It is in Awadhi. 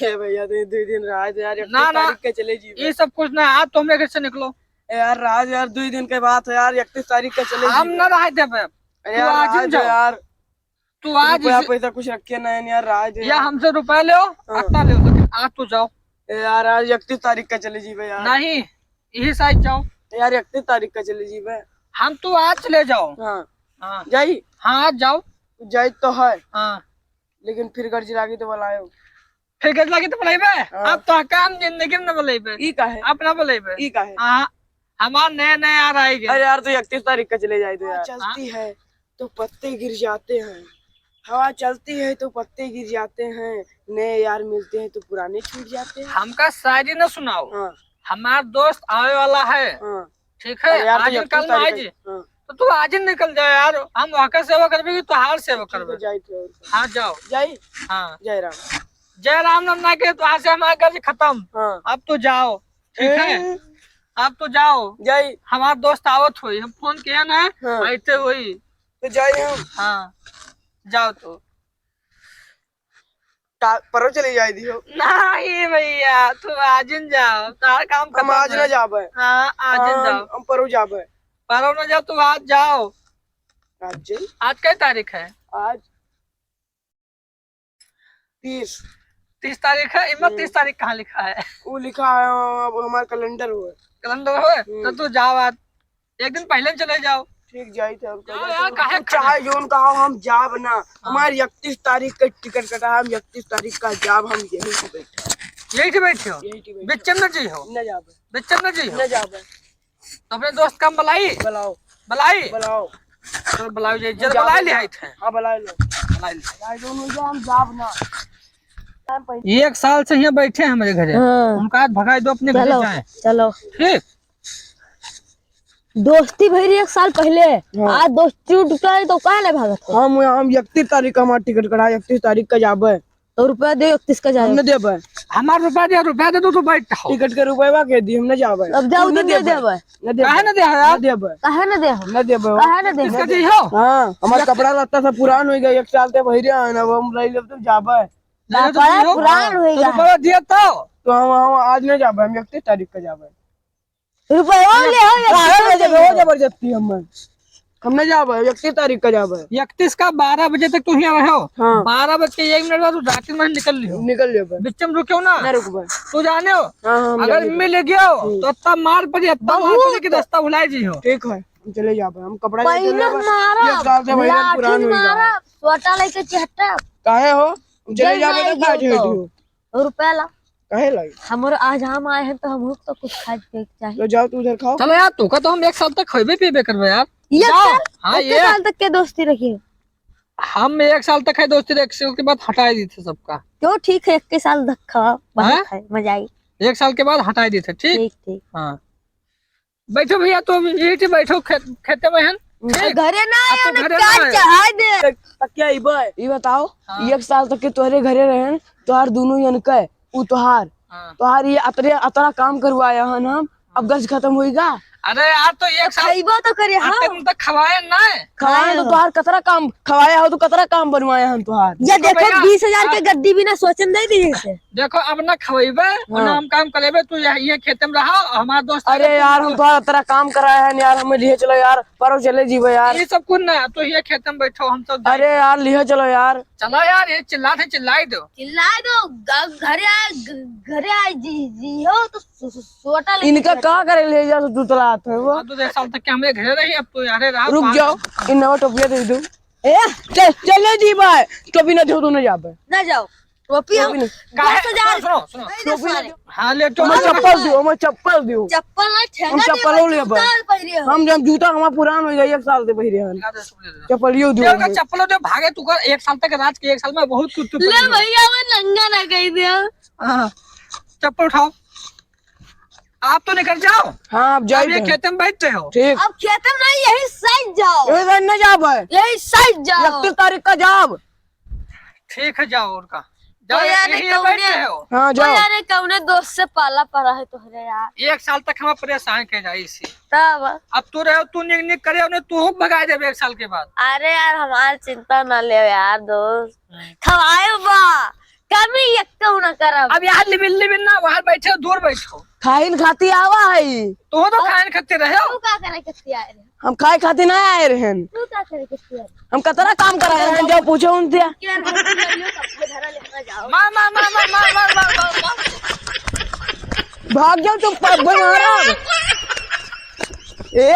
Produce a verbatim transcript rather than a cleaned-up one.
ए भैया, तो ये दुइ दिन रहा है यार, इकतीस ना, ना। तारीख के चले जी। ये सब कुछ ना, आज तो हमरे घर से निकलो। ए यार, रहा है यार, दुइ दिन के बात है यार, इकतीस तारीख के चले हम जी। ना रहा देबे। अरे तू यार, आज रहा ही है जाओ। यार। तू आज रुपया इसे पैसा कुछ रखे ना है यार, रहा है या यार। हमसे रुपया ले, हाँ। अत्ता ले, लेकिन आज तू जाओ। ए यार, आज इकतीस तारीख के चले जी भैया। नहीं, यही साइड जाओ। ए यार, इकतीस तारीख के चले जी भैया। हम तू आज चले जाओ। हाँ। हाँ। जाई? हाँ, आज जाओ। जाई तो है। हाँ। लेकिन फिर गर्जी लागी तो बुलायो। फिर गर्जी लागी तो बुलाइबे? हाँ। अब तो काम जिंदगी में न बुलाइबे। ई का है? अब ना बुलाइबे। ई का है? हाँ, हमार नया नया आ रहा है। अरे यार, तो इकतीस तारीख का चले जाए तो हवा यार। चलती है तो पत्ते गिर जाते हैं, हवा चलती है तो पत्ते गिर जाते हैं, नए यार मिलते हैं तो पुराने छूट जाते हैं। हमका शायरी न सुनाओ। हाँ। हमार दोस्त आवे वाला है। हाँ। ठीक है, अरे यार, तो आज इकतीस कल में तारीख आज। है। हाँ। तो तू आज ही निकल जा यार, हम वहाँ का सेवा करबे कि तोहार सेवा ठीक है, करबे? जाई थे और का। हाँ, जाओ। जाई? हाँ। जय राम। जय राम नन्ना के, तो आज से हमारा गर्ज खत्म। हाँ। अब तो जाओ, ठीक है? ए। अब तो जाओ। जाई। हमार दोस्त आवत होई, हम फोन किया ना, हाँ। आते होई। तो जाई हम। हाँ, जाओ तो। का-, परसों चले जाए दियो। नहीं भैया, तू आज न जाओ, तार काम हम खत्म आज है। ना जाबे। हाँ, आज न हम, जाओ। हम परसों जाबे। परसों ना जाओ, तू आज जाओ। आज जाई? आज कै तारीख है? आज तीस। तीस तारीख है, इमा हम्म। तीस तारीख कहाँ लिखा है? वो लिखा है, अब हमार कैलेंडर हुआ। कैलेंडर हुआ? हम्म। तो तू जाओ आज, एक दिन पहले चले जाओ। ठीक, जाई थे, और जाओ कह यार, दे। काहे तू खड़े? चाहे जोन कहा, हम जाब ना। हाँ। हमार इकतीस तारीख का टिकट कटा है, हम इकतीस तारीख का जाब, हम यहीं से बैठे हैं। यहीं से बैठे हो? यहीं से बैठे। बिच्चन न जी हो? न जाबे। बिच्चन न जी हो? न जाबे। तो अपने दोस्त का हम बुलाई? बुलाओ। बुलाई? बुलाओ। तो बुलाओ, जे जल्द जाओ, बुलाई ले जाओ। आए थे। हाँ, बुलाई लो। बुलाई ले। भाई, दोनों जो हम जाब ना। एक साल से यहाँ बैठे हैं हमारे घरे। हाँ। उनका आज भगाई दो, अपने घरे चलो, जाएं। चलो। ठीक? दोस्ती भई रही एक साल पहले, हाँ। आज दोस्ती टूट गई तो काहे नहीं भागत हो? हम, हम इकतीस तारीख का हमारा टिकट कटा, इकतीस तारीख का जाबे। तो रुपया दे, इकतीस का जाए। हम न देबे। हमार रुपया दे, रुपया दे, तू तो बैठ हो। टिकट के रुपया के दी, हम न जाबे। अब जाओ, तू न तू नहीं देबे। देबे। न देबे। काहे न दे हो यार? न देबे। काहे न दे हो? न देबे। काहे न दे हो? इकतीस का दी हो? हाँ, हमार कपड़ा लत्ता सब पुरान हो गया, एक साल ते भैरे आए ना, अब हम रह लेब तो जाबे। ले तो कपड़ा दी हो? पुरान हो तो गया। रुपया दिया तो? तो हम, हम आज न जाबे, हम इकतीस तारीख का जाबे। रुपया ले हो या काहे कितना ले जाबे? चाहिए? हो जबरदस्ती हम, हम नहीं जाबे, इकतीस तारीख का जाबे। इकतीस का बारह बजे तक तू यहाँ रहो। हाँ। बारह बज के एक मिनट बाद तू रात में निकल लियो। निकल लेबे। बिच्चे में रुक्यो ना। ना रुकबे। तू जाने हो? हाँ, हाँ, हम अगर जाने। मिल गयो, हम्म। तो इतना मार पड़ी, इतना मार पड़ी कि बहुत। रास्ता भुलाए जी हो। ठीक है, हम चले जाबे। हम कपड़ा पहले लेके लेबे। मारा, एक साल से भैया लाठी पुरान हो गया। मारा, सोटा लेके चेहटा। काहे हो? हम चले जय जाबे माई तो का के झेठ तो। हो। रुपया ला। काहे लाई? हमरो आज हम आए हैं तो हमहू को तो कुछ खाए पिए के चाही। तो जाओ तू उधर खाओ। चलो यार, तोका तो हम एक साल तक खइबे पीबे करबे यार। एक जाओ। साल? हाँ, एक ये। साल तक के दोस्ती रखिए? हम एक साल तक है दोस्ती रख, उसके बाद हटाए दी थे सबका। क्यों, ठीक है, एक के साल तक खावा, बहुत हाँ? है, मजा आई। एक साल के बाद हटाए दी थे, ठीक? ठीक, ठीक। हाँ। बैठो भैया, तो यही थे, बैठो खेत, खेते में हन। ठीक? घरे ना अब आए, तो उन्हें घरे ना प्यार आए। चढ़ाए दे। तक क्या इबे? ई बताओ, हाँ। एक साल तक के तोहरे घरे रहन, तोहार दुनू जन के, उ तोहार, हाँ। तोहार ये अतरे, अतरा काम करवाया हन हम, अब हाँ। गज खत्म होइगा? अरे यार, तो एक साल खइबो तो करे, हाँ। अतरे तक खवाए ना। खवाए तो हाँ। तोहार कतरा काम, खवाया हो तो कतरा काम बनवाया हन तोहार। ये तो देखो, भैया, बीस हजार के आप गद्दी बिना सोचन दे दी इसे। देखो, अब ना खवइबे, हाँ। ना हम काम करेबे, तू यहाँ, ये खेते में रहा, हमार दोस्त अरे आगे, तू यार, हम तो तोहार अतरा काम कराए हैं यार, हमें लिए चलो यार, परसों चले जीबे यार। ये सब कुछ ना, तू ये खेते में बैठो, हम सब जाए। अरे यार, लिए चलो यार। चलो यार, ये चिल्लात है, चिल्लाई दो। चिल्लाई दो, ग-, घरे आए, ग-, घरे आए जी, जी हो तो सो-, सो-, सोटा लेके इनका बैठो। का करे ले जा, तू तलात है वो। हाँ, तो एक साल तक के हमें घरे रही, अब तो यारे रहा, रुक पाँच जाओ, दिन। इन नवा टोपिया दे दो। ए, चल, चले जीबे, टोपी ना दो, तू ना जाबे। ना जाओ। टोपी हम टोपी नहीं। काहे? दस हजार। सुनो, सुनो, सुनो। नहीं दे टोपी सारे। नहीं। हाँ, ले, टोपी हमें नहीं। चप्पल दियो, हमें चप्पल दियो। चप्पल नहीं, हम ठेंगा चप्पल दियो, ले बा। जूता पहिरे हो। हम जब जूता हमारा पुरान हो गया, एक साल से पहिरे हन। चप्पल यो दियो। चप्पल दियो, भागे तू कर, एक साल तक राज के, एक साल में बहुत कुछ तू ले पहिरे हो। भैया, वो नंगा ना कही दिया। हाँ, चप्पल उठाओ। आप तो निकल जाओ। हाँ, आप जाइए। अब ये खेते में बैठते हो। ठीक। अब खेते में नहीं, यही साइड जाओ। यही साइड ना जाबे। यही साइड जाओ। इकतीस तारीख का जाब। ठीक है, जाओ और का। जाओ, तो यार, यहीं कौने, बैठे हो। हाँ, तो जाओ। यार, कौने दोस्त से पाला पड़ा है तोहरे यार? एक साल तक हम परेशान के जाई सी। तब? अब तू रहे, तू निक निक करे, उन्हें तू भगा देबे एक साल के बाद। अरे यार, हमार चिंता ना ले यार दोस्त। हम्म। खवाए बा, कमी एक्को ना करब। अब यहाँ लिबिल लिबिल ना, वहाँ बैठे, दूर बैठो। खाइन खाती आवा है। तू तो खाइन खाती रहे हो। तू का करे खाती आए रहे? हम खाए खाती ना आए रहन। तू का करे खाती आए? हम कतरा काम करा रहन, जाओ पूछो उनसे। क्या है, तू ले लो, सब धरा ले, अपना जाओ। मार, मार, मार। भाग जाओ तुम, पब्बे मारा। ए,